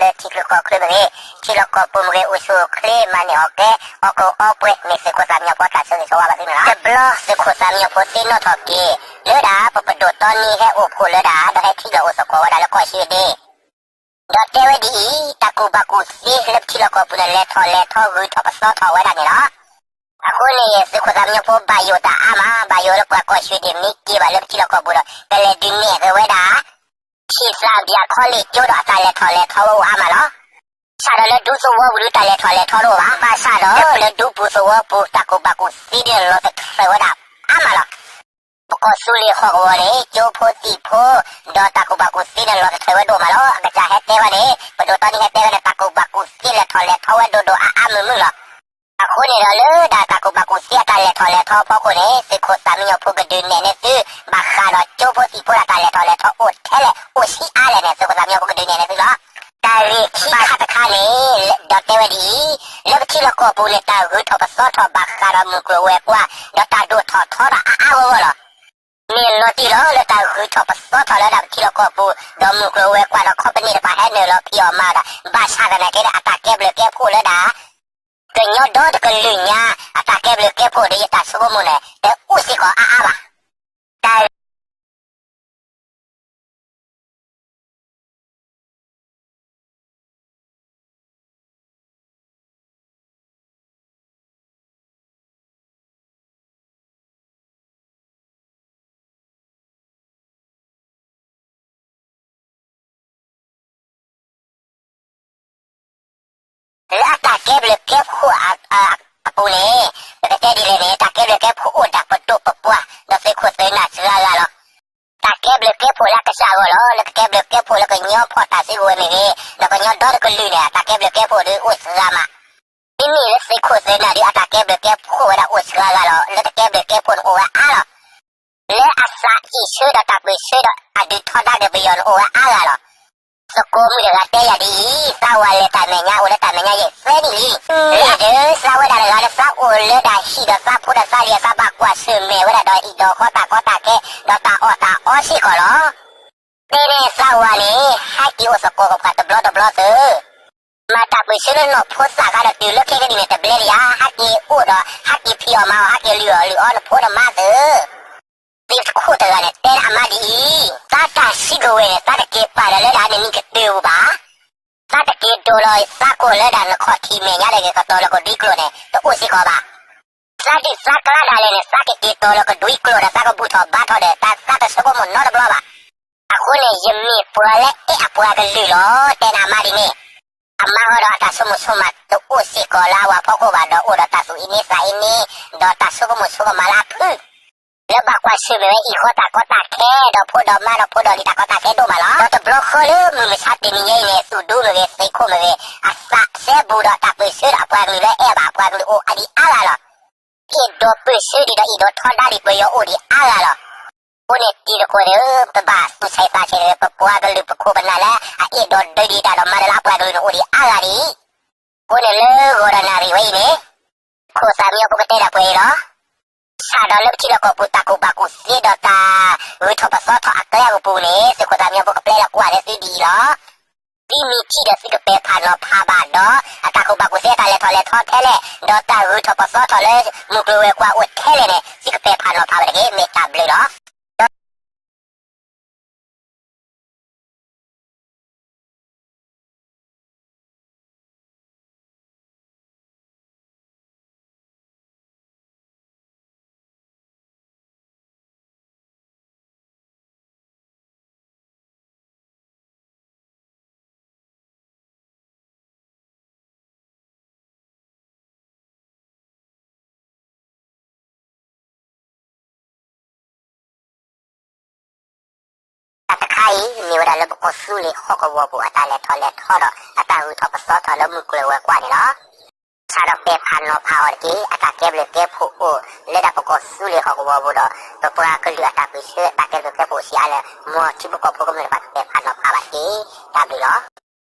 လၢထံချၢကီၢ်ချၢမ့ၢ်ဂ့ၤ, ထံလီၢ်ကီၢ်ပူၤမ့ၢ်ဂ့ၤ, အိၣ်ဆူၣ်အိၣ်ချ့မၤန့ၢ်အီၣ်ကဲ အီၣ်ကီအီပှဲၤ မ့ၢ်သုးခိၣ်သၣ်မံညီၤဖိတၢ်ဆၢဂ့ၤဆၢဝါဘၣ်သုန့ၣ်လီၤ. တဘျီသုးခိၣ်သၣ်မံညီၤဖိသ့ၣ်နီၣ်ထီၣ်က့ၤ လၢဒၣ်ပပဒိၣ်တီနံဟဲအိၣ်ဖှိၣ်လၢဒၣ် ဒီးဟဲထံၣ်လိာ်အိၣ်သကိးဝဲဒၣ်လၢကီၢ်ဆံဒ့ ဒီးတဲဝဲဒ်အံၤ, တၢ်ကူၣ်ဘၣ်ကူၣ်သ့လၢပထံလီၢ်ကီၢ်ပူၤန့ၣ် လဲၤထီၣ်လဲၤထီဂုၤထီၣ်ပသီထီၣ်ဝဲဒၣ်န့ၣ်လီၤ. အဃိန့ၣ် သုးခိၣ်သၣ်မံညီၤဖိဘၣ်ယိၣ်တၢ်အါမး, ဘၣ်ယိၣ်လၢပှၤကီၢ်ဆံဒ့မ့ၢ်က့ၤဘၣ်လၢပထံလီၢ်ကီၢ်ပူၤဒီး ကလဲၤဒုးနဲၣ်က့ၤဝဲဒၣ် ထံၣ်သးဘၣ်ခီလ့ၣ်ကၠိဒီး အတၢ်လဲၤထီၣ်လဲၤထီဝဲအိၣ်အါမးလီၤ. ဘၣ်ဆၣ်ဒီးလၢဒူသဝီပူၤဒုး တၢ်လဲၤထီၣ်လဲၤထီတအိၣ်ဘၣ်. ဘၣ်ဆၣ်ဒီးလၢဒူပူၤသဝီပူၤ တၢ်ကူၣ်ဘၣ်ကူၣ်သ့ဒုးလီၤသထြၢးဝဲဒၣ်အါမးလီၤ. ပကီၢ်သူလ့ၤဟီၣ်ကဝီၤန့ၣ် ကၠိဖိသံၣ်ဖိ ဒီးတၢ်ကူၣ်ဘၣ်ကူၣ်သ့န့ၣ် လီၤသထြၢးဝဲဒိၣ်မးလီၤ. အကစၢ်ဟဲတဲဝဲန့ၣ် ပဒိၣ်တီနံဟဲတဲဝဲန့ၣ် တၢ်ကူၣ်ဘၣ်ကူၣ်သ့လဲၤထီၣ်လဲၤထီဝဲဒိၣ်ဒိၣ်အါအါမုၢ်မုၢ်လီၤ. အဃိန့ၣ်ဒီးလၢဒၣ်တၢ်ကူၣ်ဘၣ်ကူၣ်သ့အတၢ်လဲၤထီၣ်လဲၤထီအဖီခိၣ်န့ၣ် သုးခိၣ်သၣ်မံညီၤဖိကဒုးနဲၣ်န့ၢ်သု ဘၣ်ဃးဒီးကၠိဖိသံၣ်ဖိဒၣ်တၢ်လဲၤထီၣ်လဲၤထီအိၣ်ထဲလဲၣ်အိၣ်ဆံးအါလဲၣ်န့ၣ် သုးခိၣ်သၣ်မံညီၤဖိကဒုးနဲၣ်န့ၢ်သုလီၤ. တၢ်ဂ့ၢ်ခံခါတခါန့ၣ် ဒီးတဲဝဲဒ်အံၤ, လၢပထံလီၢ်ကီၢ်ပူၤန့ၣ် တၢ်ဂုၤထီၣ်ပသီထီၣ်ဘၣ်ဃးဒီးမုၢ်ကျိၤဝဲၤကွာ် ဒီးတၢ်ဒိၣ်ထီၣ်ထီဒီးအါအါဂီၢ်ဂီၢ်လီၤ. မ့ၢ်လီၤတံၢ်လီၤ လၢတၢ်ဂုၤထီၣ်ပသီထီၣ်လၢဒၣ်ပထံလီၢ်ကီၢ်ပူၤ ဒီးမုၢ်ကျိၤဝဲၤကွာ်ဒီး ခီပနံၣ်တဖၣ်ဟဲနုာ်လီၤဖံးအီၣ်မၤဒီး ဘၣ်ဆၣ်သနာ်က့ဒီး အတၢ်ကဲဘျုးကဲဖှိၣ်လၢဒၣ် ကညီဒီတကလုာ်ညါ အတၢ်ကဲဘျုးကဲဖှိၣ်ဒီးယတၢ်ဆိကမိၣ်န့ၣ် တအိၣ်စ့ၢ်ကီးအါအါဘၣ်. တၢ် လၢအတၢ်ကဲဘျုးကဲဖှိၣ်အပူၤန့ၣ် ပကတဲဒ်လဲၣ်န့ၣ် တၢ်ကဲဘျုးကဲဖှိၣ်အိၣ်ဒၣ်ပဒိၣ်ပပှၢ် ဒီးသုးခိၣ်သုးနၢ်စှၤဂၤလီၤ. တၢ်ကဲဘျုးကဲဖှိၣ်လၢအကစၢ်အဂီၢ်လီၤ. လၢကကဲဘျုးကဲဖှိၣ်လၢကညီဖီၣ်တၢ်စုကဝဲၤမ့ၢ်ဂ့ၤ, ဒီးကညီဒီတကလုာ်န့ၣ် အတၢ်ကဲဘျုးကဲဖှိၣ်ဒီးအိၣ်စှၤမး. မ့မ့ၢ်လၢသုးခိၣ်သုးနၢ်ဒီး အတၢ်ကဲဘျုးကဲဖှိၣ်ဝဲဒၣ်အိၣ်စှၤဂၤလီၤ. လၢတကဲဘျုးကဲဖှိၣ်န့ၣ်အိၣ်ဝဲအါလီၤ. လၢအသးအံၣ်ဆၢဒီးတၢ်ပၢၢ်ဆၢဒီးအဒုးထီဒါက့ၤပယီၤန့ၣ်အိၣ်ဝဲအါဂၤလီၤ. သကိးမုၣ်တဂၤတဲယၤဒ်အံၤ, သးဝၤလဲၤတၢ်မဲာ်ညါအိၣ်လၢတၢ်မဲာ်ညါယဲၢ်သၢနံၣ်လံ. အဒုး သးဝဲဒၣ်တဂၤလၢသးအိၣ်လၢတၢ်ဟံၣ်ဒီးသးဖိဒီးသးလံၤ သးဘၣ်ကွၢ်ဆၢၣ်မဲာ်ဝဲဒၣ်ဒီးဟံၣ်ဒီးဃီတၢ်ကီတၢ်ခဲ ဒီးတၢ်အီၣ်တၢ်အီစ့ၢ်ကီးလီၤ. တဲန့ၣ်သးဝၤန့ၣ် ဟဲက့ၤအိၣ်သကိးပှၤတဘျီတဘျီသု မၤတၢ်ပၢၢ်ဆၢလၢနီၢ်ဖိသၣ်ခါဒီးတုၤလၢခဲကနံၣ်န့ၣ် တဘျဲလၢယၤ ဟဲက့ၤအိၣ်ဒီး ဟဲက့ၤဖံးအီၣ်မၤအီၣ် ဟဲက့ၤလုၢ်အီၣ်လုၢ်အီနဖိနမါသု သ့ၣ်တခိၣ်တဂၤန့ၣ် တဲအမါဒ်အံၤ, သးတၢ်စုကဝဲၤန့ၣ် သးတက့ၤပာ်ဒီးလၢဒၣ်နနံၣ်ကတၢၢ်ပူၤဘၣ်. သးတက့ၤဒိးလီၤသးကိာ်လၢဒၣ်နခီၣ်ထံးမဲာ်ညါဒီး ကတီၤလီၤကဒွံကျိာ်န့ၣ် တအိၣ်စ့ၢ်ကီးဘၣ်. သးဒုၣ်သးကျါဒၣ်လဲာ်န့ၣ် သးကက့ၤတီၤလီၤကဒွံကျိာ်ဒီး သးကဘူၣ်ထီၣ်ဘါထီၣ်ဒီး တၢ်သးတဆိကမိၣ်နီတဘျီဘၣ်. အဃိန့ၣ် ယမ့ၢ်ပှၤလၢအဲၣ်အပှၤကလုာ်လီၤ. တဲနၤအမါဒ်န့ၣ် အမါဃီဒီးအတၢ်ဆိကမိၣ်ဆိကမးတအိၣ်စ့ၢ်ကီးလၢအဝၤဖီခိၣ်ဘၣ်ဒီး အိၣ်ဒီးတၢ်သူၣ်အ့န့သးအ့န့ ဒီးတၢ်ဆိကမိၣ်ဆိကမးလၢအဖု လၢဘၣ်ကွၢ်ဆၢၣ်မဲာ်ဝဲအံၤဃီတၢ်ကီတၢ်ခဲ ဒီးဖိဒီးမါဒီးဖိဒီးလံၤတၢ်ကီတၢ်ခဲဒိၣ်မးလီၤ. ဒီးတဘျီဃီလၢမုၢ်မဆါတနံၤညါအံၤန့ၣ် သူၣ်ဒူမ့ၢ်ဂ့ၤ သ့ၣ်ခိၣ်မ့ၢ်ဂ့ၤ အသးစဲဘူးဒီးတၢ်ပၢၢ်ဆၢဒီးအပှၤကလုာ်လၢအဲၣ်ဘၣ် အပှၤကလုာ်အိၣ်အါဒံးအါဂၤလီၤ. အဲၣ်ဒိးပၢၢ်ဆၢဒံးဒီးအဲၣ်ဒိးထီဒါဒံးပယီၤအိၣ်ဒံးအါဂၤလီၤ. အဃိန့ၣ်တံၤသကိးန့ၣ် ပဘၣ်သူၣ်ဆဲးသးဆဲးန့ၣ် ပပှၤကလုာ်ပခိၣ်ပနၢ်လၢအအဲၣ်ဒိးဒုးဒံးတၢ်ဒီးမၤတၢ်လၢအပှၤကလုာ်န့ၣ်အိၣ်ဒံးအါဂၤဒံး. အဃိန့ၣ်လၢဂီၤဒီးနၣ်ရံၣ်ဝဲအံၤန့ၣ် ခိၣ်သၣ်မံညီၤဖိကတဲဒၣ်ပှဲၤအံၤလီၤ. စးဒီးလၢပထံလီၢ်ကီၢ်ပူၤတၢ်ကူၣ်ဘၣ်ကူၣ်သ့ဒီးတၢ်ဂုၤထီၣ်ပသီထီၣ်အကျဲအပူၤန့ၣ် သုးခိၣ်သၣ်မံညီၤဖိကပျဲလၢကွၢ်လၢသုဒ်အံၤလီၤ. သုမ့ၢ်ထံၣ်ဒီးသုကပဲာ်ဖးနီၤဖးဘၣ်ဒီး အတၢ်ကူၣ်ဘၣ်ကူၣ်သ့အတၢ်လဲၤထီၣ်လဲၤထီထဲလဲၣ် ဒီးတၢ်ဂုၤထီၣ်ပသီထီၣ်လၢမုၢ်ကျိၤဝဲၤကွာ်အိၣ်ထဲလဲၣ်န့ၣ် သုကပဲာ်ဖးနီၤဖးဘၣ်တက့ၢ် မ့ၢ်တၢ်ဘျုးလီၤ. တၢ်တခါအံၤ မ့ၢ်ဝဲဒၣ်လၢပကီၢ်သူလ့ၤဟီၣ်ကဝီၤပူၤအတၢ်လဲၤထီၣ်လဲၤထီဒီးအတၢ်ဂုၤထီၣ်ပသီထီၣ်လၢမုၢ်ကျိၤဝဲၤကွာ်န့ၣ်လီၤ. စးဒီးပဲာ်ဖးနီၤဖးအီၤတက့ၢ် အတၢ်ကဲဘျုးကဲဖှိၣ်အိၣ်လၢဒၣ်ပကီၢ်သူလ့ၤဟီၣ်ကဝီၤပူၤဒီး ပပှၤကလုာ်အတၢ်ပၢၢ်ဆၢတၢ်ကဲဘျုးကဲဖှိၣ်အိၣ်ဆံးအါလဲၣ် မ်ထံဖိကီၢ်ဖိကမျၢၢ်တဖၣ်ကပဲာ်ဖးနီၤဖးဘၣ်တက့ၢ်. တၢ်ဘျုးလီၤ.